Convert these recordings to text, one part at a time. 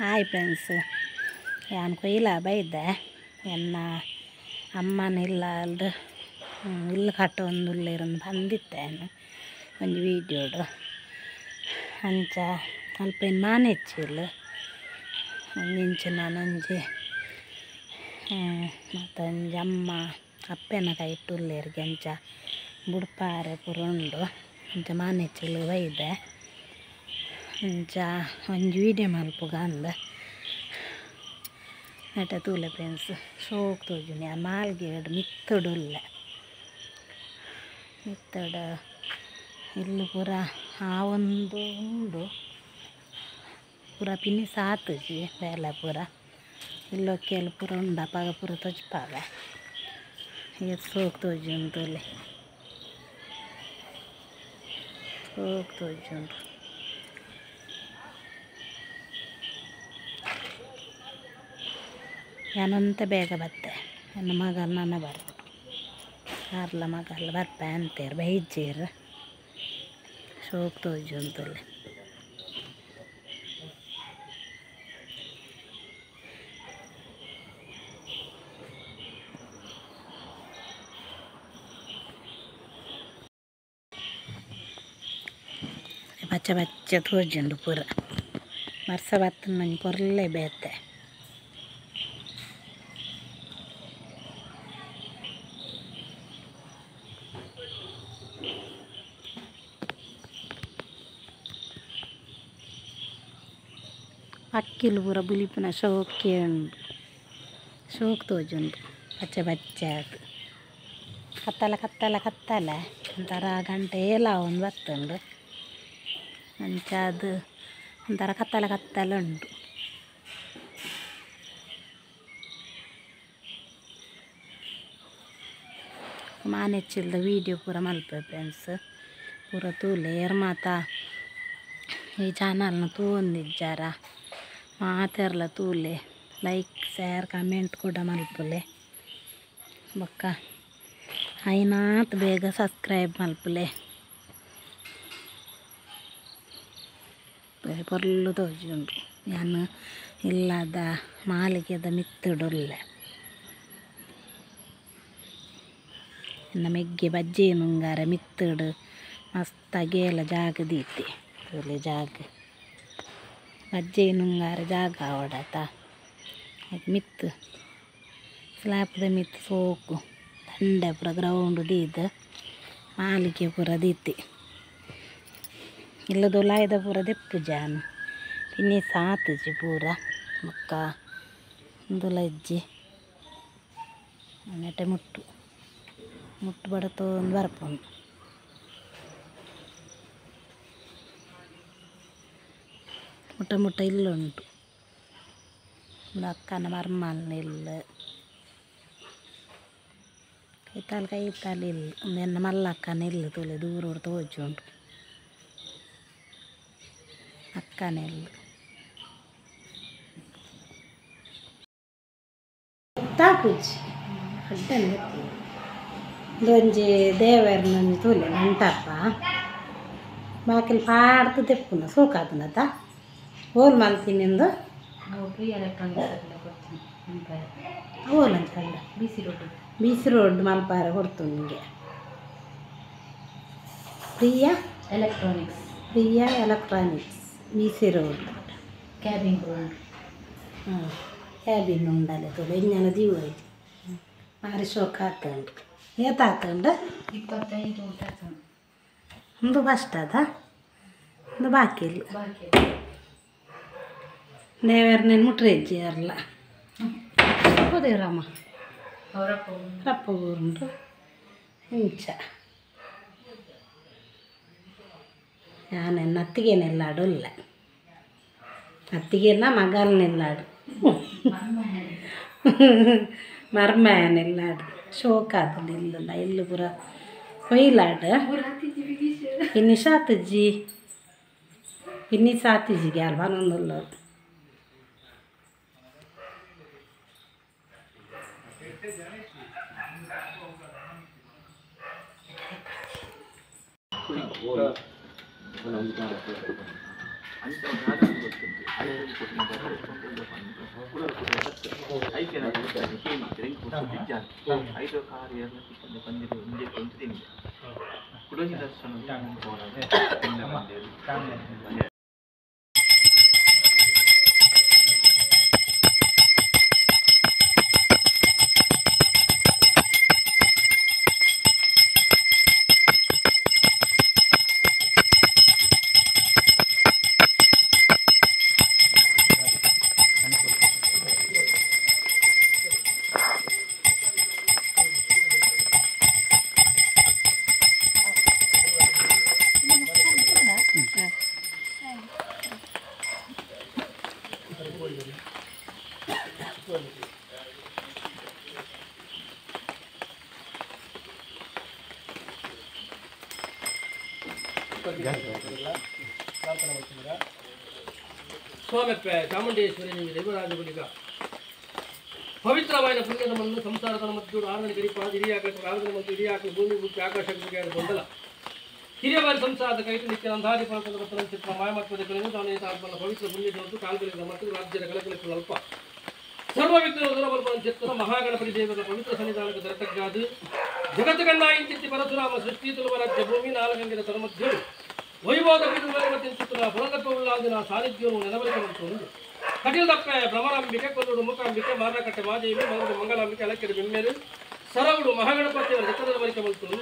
Hi friends, ಯಾನ್ ಕೊಯ್ಲ ಬೈದೆ ಎನ್ನ ಅಮ್ಮನ ಇಲ್ಲ ಅಲ್ದು ಇಲ್ಲು ಕಟ್ಟೊಂದುಲ್ಲೆರ್ ಬಂದಿತ್ತೆ ಒಂಜಿ ವೀಡಿಯೋಡು ಅಂಚ ಅಲ್ಪ ಇನ್ ಮಾನೆಚ್ಚಿಲ್ ಒಂಜಿಂಚ ನಾನೊಂಜಿ ಮತ್ತೊಂಜಿ ಅಮ್ಮ ಅಪ್ಪೆನ ಕೈಟುಲ್ಲೆರ್ಗೆ ಅಂಚ ಬುಡ್ಪಾರೆ ಪೂರ ಉಂಡು ಅಂಚ ಮಾನೆಚ್ಚಿಲ್ ಬೈದೆ ಅಂಚ ಒಂಜಿ ವೀಡಿಯೋ ಮಲ್ಪುಗ ಅಂದ್ ನೆಟ ತೂಲೆ ಫ್ರೆಂಡ್ಸ್ ಶೋಕ್ ತೋಜುನಿ ಆ ಮಾಲ್ಗೆಡ್ ಮಿತ್ತುಡುಲ್ಲೆ ಮಿತ್ತಡ ಇಲ್ಲು ಪೂರ ಆ ಒಂದು ಉಂಡು ಪೂರ ಪಿನಿ ಸಾತುಜಿ ಬೇಲೆ ಪೂರ ಇಲ್ಲೊಕ್ಕೆಲ್ ಪೂರ ಉಂಡು ಅಪಗ ಪೂರ ತೊಜ್ಪಾವೆ ಏತ್ ಸೋಕ್ ತೋಜುಂಡು ತೂಲೆ ಸೋಕ್ ತೋಜುಂಡು. ಯಾನೊಂತೆ ಬೇಗ ಬತ್ತೆ ಎನ್ನ ಮಗಲ್ ನನ ಬರ್ಪು ಆರ್ಲ ಮಗಲ್ ಬರ್ಪೆ ಅಂತೇರ್ ಬೈಜೇರ್ ಶೋಕ್ ತೋಜುಂಡು ತೂಲೆ. ಪಚ್ಚ ಪಚ್ಚ ತೋಜುಂಡು ಪೂರ ಬರ್ಸ ಬತ್ತುಂಡು ಪೊರ್ಲೆ ಬೇತೆ. ಅಕ್ಕಿಲು ಪೂರ ಬುಲಿಪುನ ಶೋಕೆ ಉಂಡು ಶೋಕ್ ತೋಜುಂಡು ಪಚ್ಚ ಪಚ್ಚ ಆದ್ ಕತ್ತಲ ಕತ್ತಲ ಕತ್ತಲೆ ಒಂಥರ ಗಂಟೆ ಏಲ ಒಂದು ಬತ್ತುಂಡು ಅಂಚ ಅದು ಒಂಥರ ಕತ್ತಲ ಕತ್ತಲೆ ಉಂಡು. ಮಾನೆಚ್ಚಿಲ್ದ ವೀಡಿಯೋ ಪೂರ ಮಲ್ಪೆ ಫ್ರೆಂಡ್ಸ್ ಪೂರ ತೂಲೆ ಏರ್ ಮಾತ ಈ ಚಾನಲ್ನ ತೂವೊಂದಿಜ್ಜಾರ ಮಾತೆರ್ಲ ತೂಲೆ ಲೈಕ್ ಶೇರ್ ಕಮೆಂಟ್ ಕೂಡ ಮಲ್ಪುಲೆ ಬೊಕ್ಕ ಆಯಿನಾತ್ ಬೇಗ ಸಬ್ಸ್ಕ್ರೈಬ್ ಮಲ್ಪುಲೆ. ಪೊರ್ಲು ತೋಜುಂಡು ಯಾನ್ ಇಲ್ಲದ ಮಾಲಿಗೆದ ಮಿತ್ತುಡುಲ್ಲೆ ಎನ್ನ ಮೆಗ್ಗೆ ಬಜ್ಜೆ ನುಂಗಾರೆ ಮಿತ್ತುಡು ಮಸ್ತ್ ಅಗೇಲ ಜಾಗ ದೀತೆ ತೂಲೆ ಜಾಗ ಬಜ್ಜೆ ನುಂಗಾರೆ ಜಾಗ ಆವಡತ ಮಿತ್ತು ಸ್ಲ್ಯಾಪ್ದ ಮಿತ್ತು ಸೋಕು ದಂಡೆ ಪೂರ ಗ್ರೌಂಡ್ ದೀದ್ ಮಾಲಿಗೆ ಪೂರ ದೀತೆ ಇಲ್ಲದೊಲಾಯ್ದ ಪೂರ ದೆಪ್ಪು ಜಾನ್ ಪಿನ್ನಿ ಸಾತುಜಿ ಪೂರ ಬೊಕ್ಕ ಉಂದುಲ ಇಜ್ಜಿ ನೆಟೆ ಮುಟ್ಟು ಮುಟ್ಟು ಬಡತೊಂದು ಬರ್ಪುಂಡು. ಮುಟ್ಟ ಮುಟ್ಟ ಇಲ್ಲುಂಟು ಉಂದು ಅಕ್ಕನ ಮರ್ಮಲ್ನ ಇಲ್ಲು ಕೈತಾಲ್ ಕೈತಾಲ್ ಇಲ್ಲು ಉಂದು ಎನ್ನ ಮಲ್ಲಕ್ಕನ ಇಲ್ಲು ತೂಲೆ ದೂರೊಡು ತೋಜುಂಡು ಅಕ್ಕನ ಇಲ್ಲು. ತಾಪುಜಿ ಅಡ್ಡನೆ ಉಂದೊಂಜಿ ದೇವೆರ್ನ ಒಂಜಿ ತೂಲೆ ಮಂಟಪ ಬಾಕಿಲ್ ಪಾಡ್ದ್ ದೆಪ್ಪುನ ಸೋಕಾಪುನತ ಓಲ್ ಮಲ್ತಿನಿಂದು ಓಲ್ ಅಂಚ ಬಿ ಸಿ ರೋಡ್ ಮಲ್ಪಾರೆ ಕೊಡ್ತು ನಿಮಗೆ. Priya electronics, Priya electronics B C road cabin. ಹಾಂ ಕ್ಯಾಬಿನ್ ಉಂಡಲೆ ತೂಲೆ ಇಂಜನ ದೀವೊಲಿ ಬಾರಿ ಶೋಕು ಆತುಂಡು. ಏತ್ ಆತುಂಡು? 25 ಉಂದು ಫಸ್ಟ್ ಅದ ಉಂದು ಬಾಕಿ ಇಲ್ಲ ದೇವೆರ್ನೇನು ಮುಟ್ರೆಜ್ಜಿ ಅರ್ಲ ಪೋದೇರಮ್ಮ ರಪ್ಪ ಊರುಂಡು ಇಂಚ ಯಾನ್ ಎನ್ನ ಅತ್ತಿಗೆನೆಲ್ಲಾಡು ಉಲ್ಲೆ ಅತ್ತಿಗೆನ ಮಗಲ್ನೆಲ್ಲಾಡು ಮರ್ಮಯನೆಲ್ಲಾಡು ಶೋಕಾತುಂಡು ಇಲ್ಲುಲ ಇಲ್ಲು ಪೂರ ಕೊಯ್ಲಾಡ್ ಇನಿ ಸಾತುಜಿ ಇನಿ ಸಾತಿಜಿಗೆ ಅಲ್ಪ ಪನೊಂದುಲ್ಲೊರ್. ಸ್ವಾಮಿ ಚಾಮುಂಡೇಶ್ವರಿ ದೇವರಾಜಗುಲಿಗ ಪವಿತ್ರವಾದ ಪುಣ್ಯದ ಮಣ್ಣು ಸಂಸಾರದ ಮತ್ತು ಆರನೇ ಗರಿಪಾದ ಹಿರಿಯಾಕಲು ಆರನೇ ಮತ್ತು ಹಿರಿಯಾಕಲು ಭೂಮಿ ಬುಕ್ಕಿ ಆಕಾಶಕ್ಕೆ ಬುಗಿಯಾದ ಗೊಂದಲ ಹಿರಿಯವಾದ ಸಂಸಾರದ ಕೈತು ನಿತ್ಯ ಅಂಧಾರಿ ಪರ್ವತದ ಚಿತ್ರ ಮಾಯಮತ್ವದ ಕಳೆದು ತಾನೇ ತಾತ್ಮನ ಪವಿತ್ರ ಪುಣ್ಯದ ಕಾಲ್ಗಲಿದ ಮತ್ತು ರಾಜ್ಯದ ಕಲಕಲಿಕ್ಕಲು ಅಲ್ಪ ಸರ್ವ ವಿಘ್ನ ಚಿತ್ರ ಮಹಾಗಣಪತಿ ದೇವರ ಪವಿತ್ರ ಸನ್ನಿಧಾನಕ್ಕೆ ದೊರಕಗ್ಗಾದು ಜಗತ್ತುಗಣ್ಣ ಇಂತಿತ್ತಿ ಪರಶುರಾಮ ಸೃಷ್ಟಿ ತುಳುವ ರಾಜ್ಯ ಭೂಮಿ ನಾಲ್ಕಂಗಿನ ತನ್ಮಧ್ಯರು ವೈಭವದ ಚಿತ್ರ ಪುರದಪ್ಪ ಉಳ್ಳಾದಿನ ಸಾನ್ನಿಧ್ಯವು ನೆನವರಿಕೆ ಉಂಟು ಕಟಿಲದಪ್ಪೆ ಭ್ರಮರಾಂಬಿಕೆ ಕೊಲ್ಲೂರು ಮೂಕಾಂಬಿಕೆ ಮಾರಕಟ್ಟೆ ಮಾದೇವಿ ಮಂಗಳೂರು ಮಂಗಳಾಂಬಿಕೆ ಅಲಕೆರೆ ಬಿಮ್ಮೇರು ಸರವುಡು ಮಹಾಗಣಪತಿಯವರ ಚಿತ್ರದ ಬರಿಕೆ ಉಂಟು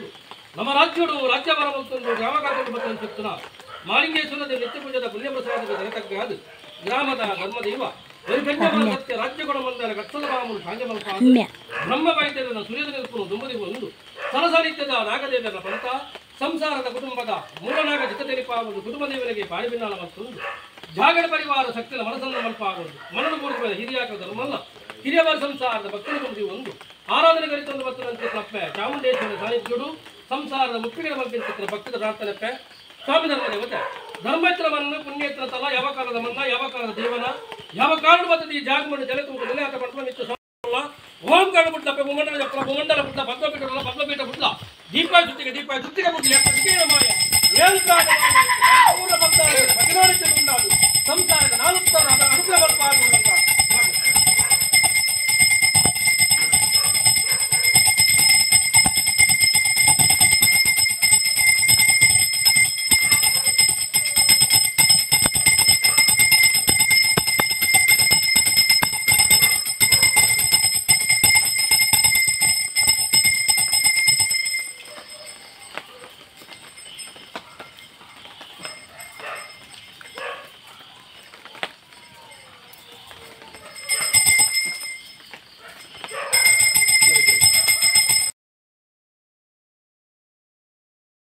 ನಮ್ಮ ರಾಜ್ಯಡು ರಾಜ್ಯ ಬರ ಮಲ್ತೊಂದು ಗ್ರಾಮಕಾಕೊಂಡು ಬತ್ತ ಚಿತ್ರ ಮಾಲಿಂಗೇಶ್ವರದ ನಿತ್ಯ ಪೂಜದ ಪುಣ್ಯಪ್ರಸಾದದ ದೊರಕಗ್ಗಾದು ಗ್ರಾಮದ ಧರ್ಮದೈವ ಸತ್ಯ ರಾಜ್ಯಗಳ ಮಂದರ ಕತ್ತಲ ಬಾಮುಲು ಸಾಂಜಮಲ್ಪಾದ ಬ್ರಹ್ಮ ವೈದ್ಯರ ಸೂರ್ಯದ ನಿಲ್ಪುನು ದುಂಬದಿ ಒಂದು ಸರಸಾನಿತ್ಯದ ನಾಗದೇವರ ಪಂಥ ಸಂಸಾರದ ಕುಟುಂಬದ ಮೂಲನಾಗ ಚಿತ್ತತೆಲಿಪಾವುದು ಕುಟುಂಬ ದೇವರಿಗೆ ಪಾಳಿಬಿನ್ನಾಳ ಮತ್ತೊಂದು ಜಾಗರ ಪರಿವಾರ ಶಕ್ತಿಯ ಮನಸ್ಸನ್ನು ಮಲ್ಪಾಗುವುದು ಮನನು ಪೂರ್ವದ ಹಿರಿಯಾಕ ಧರ್ಮಲ್ಲ ಹಿರಿಯವರ ಸಂಸಾರದ ಭಕ್ತನ ಕುಂದಿ ಒಂದು ಆರಾಧನೆ ಕರಿತೊಂದು ಮತ್ತು ನಂತರ ತಪ್ಪೆ ಚಾಮುಂಡೇಶ್ವರ ಸಾನ್ನಿಧ್ಯಡು ಸಂಸಾರದ ಮುಪ್ಪಿಗಳ ಬಗ್ಗೆ ಭಕ್ತದ ಪ್ರಾರ್ಥನೆಪ್ಪೆ ಸ್ವಾಮಿ ಧರ್ಮ ದೇವತೆ ಧರ್ಮೇತ್ರ ಮನ್ನು ಪುಣ್ಯೇತ್ರ ತಲ ಯಾವ ಕಾಲದ ಮನ್ನ ಯಾವ ಕಾಲದ ದೇವನ ಯಾವ ಕಾರಣ ಬರ್ತದೆ ಈ ಜಾಗಮಂಡ ಜಲತೂಕ ನೆಲೆ ಆತ ಪಡ್ಕೊಂಡು ನಿತ್ಯ ಓಂ ಕಾರಣ ಬುಟ್ಲ ಭೂಮಂಡಲ ಜಪ್ರ ಭೂಮಂಡಲ ಬುಟ್ಲ ಪದ್ಮಪೀಠ ಪದ್ಮಪೀಠ ಬುಟ್ಲ ದೀಪಾಯ ಜೊತೆಗೆ ದೀಪಾಯ ಜೊತೆಗೆ ಬುಟ್ಲಿ ಮಾಯ ಏಳು ಸಂಸಾರದ ನಾಲ್ಕು ಅನುಗ್ರಹ.